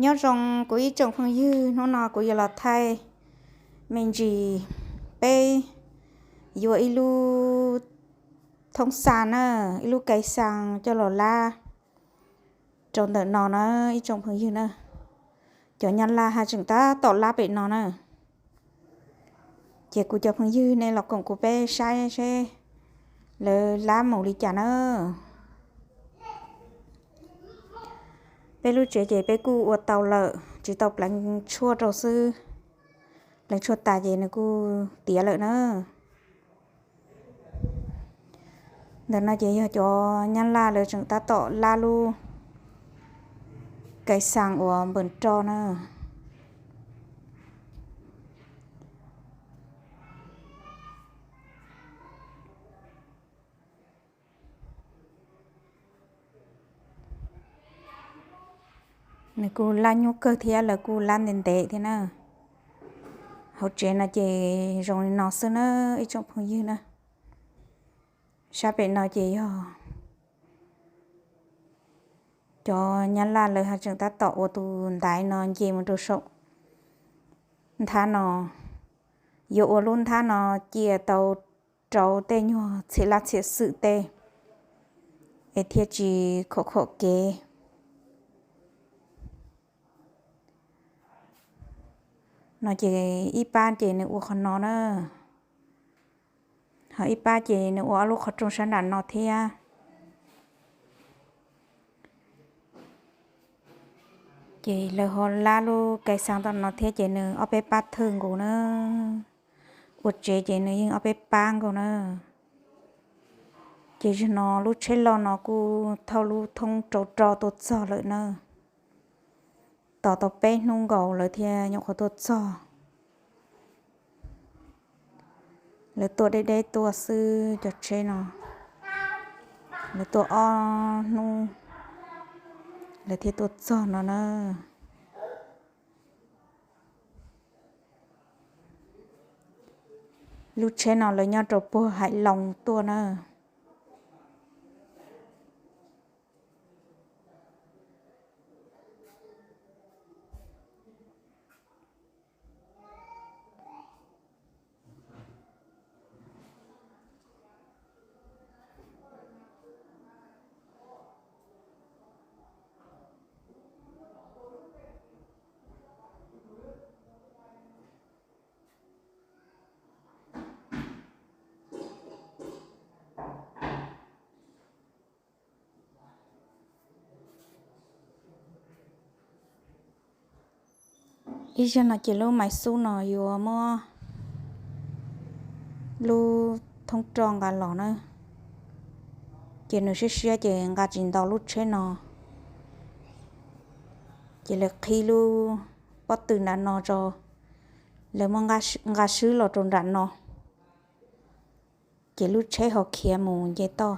Nyob zoo kuv ib tsoom phooj ywg, hnub no kuv yuav los thaij me ntsis peb yuav ib lub thoob xa na, ib lub kais xaa coj los lab rau ntawm no na ib tsoom phooj ywg na. Cov nyab laj haj tseem tab tom lab pem no na. Ces kuv cov phooj ywg nej los koom kuv peb saib seb lawv lab mus li cas na. Peb lub tsev ces peb kuj ua tau lawm, tsis tau pleev tshuaj rau xwb. Pleev tshuaj tas ces nws kuj tiav lawm na. Ntawm no ces yog cov nyab laj lawv tseem tab tom lab lub kais xaa uas npawm ro na. Nws kuj lab nyuaj kawg thiab lawv kuj lab ntev ntev thiab na. Hauv tsev no ces zoo li no xwb na ib tsoom phooj ywg na. Sab pem no ces yog cov nyab laj lawv haj tseem tab tom ua tus ntaiv no nce mus rau saum nthab no. Yuav ua lub nthab no cia tau rau tej nyuag txhia laj txhia xwm tej es thiaj tsis khom khom kev. No ces ib pab ces nws ua qhov no na, ho ib pab ces nws ua ob lub qhov rooj sab nram no thiab. Ces lawv ho lab lub kais xaa tom no thiab ces nws ob peb pab thawj nkaus na, ua tsev ces nws yeej ob peb pab nkaus na. Ces zaum no lub tsheb loj no kuj thauj lub thoob rau ro tuaj txog lawm na. Tos tau peb hnub nkaus lawv thiaj nyuam qhuav tuaj txog. Lawv tuaj deb deb tuaj xwb cov tsheb no, lawv tuaj ob hnub lawv thiaj tuaj txog no na. Lub tsheb no lawv nyob rau puag Haiv Loos tuaj na. Ib zaug no ces lub Maiv Xub no yuav muab lub thoob roj nqa los na, ces nws siab siab ces nqa tsis ntaus lub tsheb no, ces lawv qhib lub pob tw nram no rau, lawv muab nqa swb los rau nram no, ces lub tsheb ho khiav mus nce toj.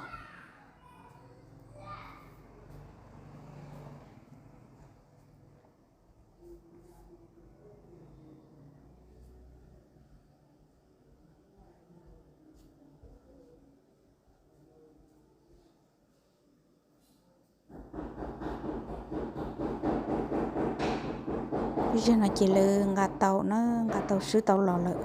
Ib zaug no ces lawv nqa tau na, nqa tau swb tau los lawm.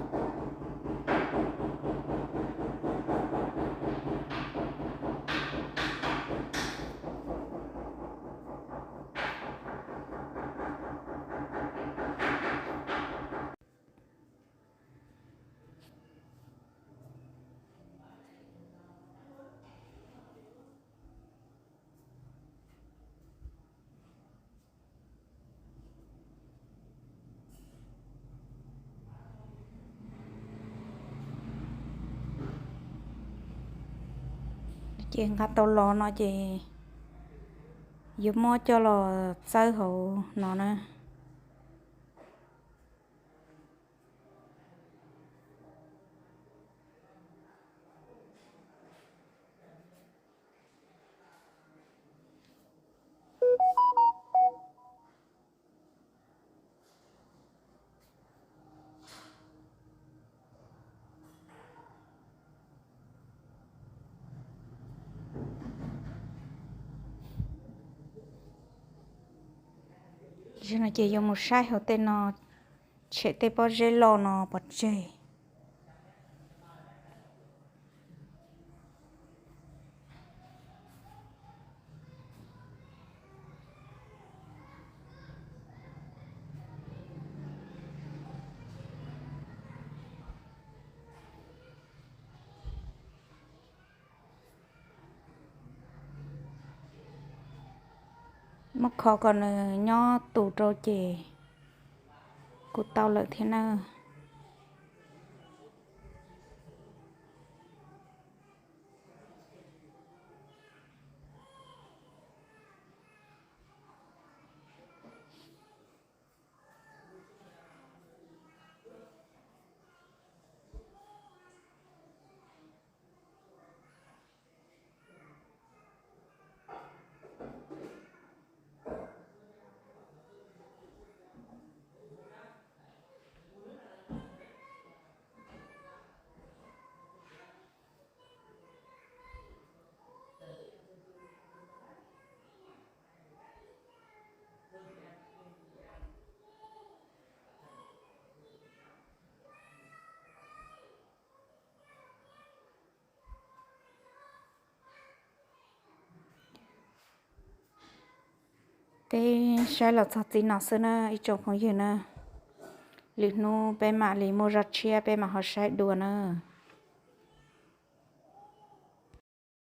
Ces nqa tau los no ces yuav muab coj los txawb hauv no na. Ces yuav mus saib hauv tej no, tshem tej pob zeb loj no pov tseg. Muab kho kom nws nyob tus rau ces kuj tau lawm thiab na. Peb saib los txog txij no xwb na ib tsoom phooj ywg na. Lwm hnub peb mam li muaj zaj tshiab peb mam ho saib dua na.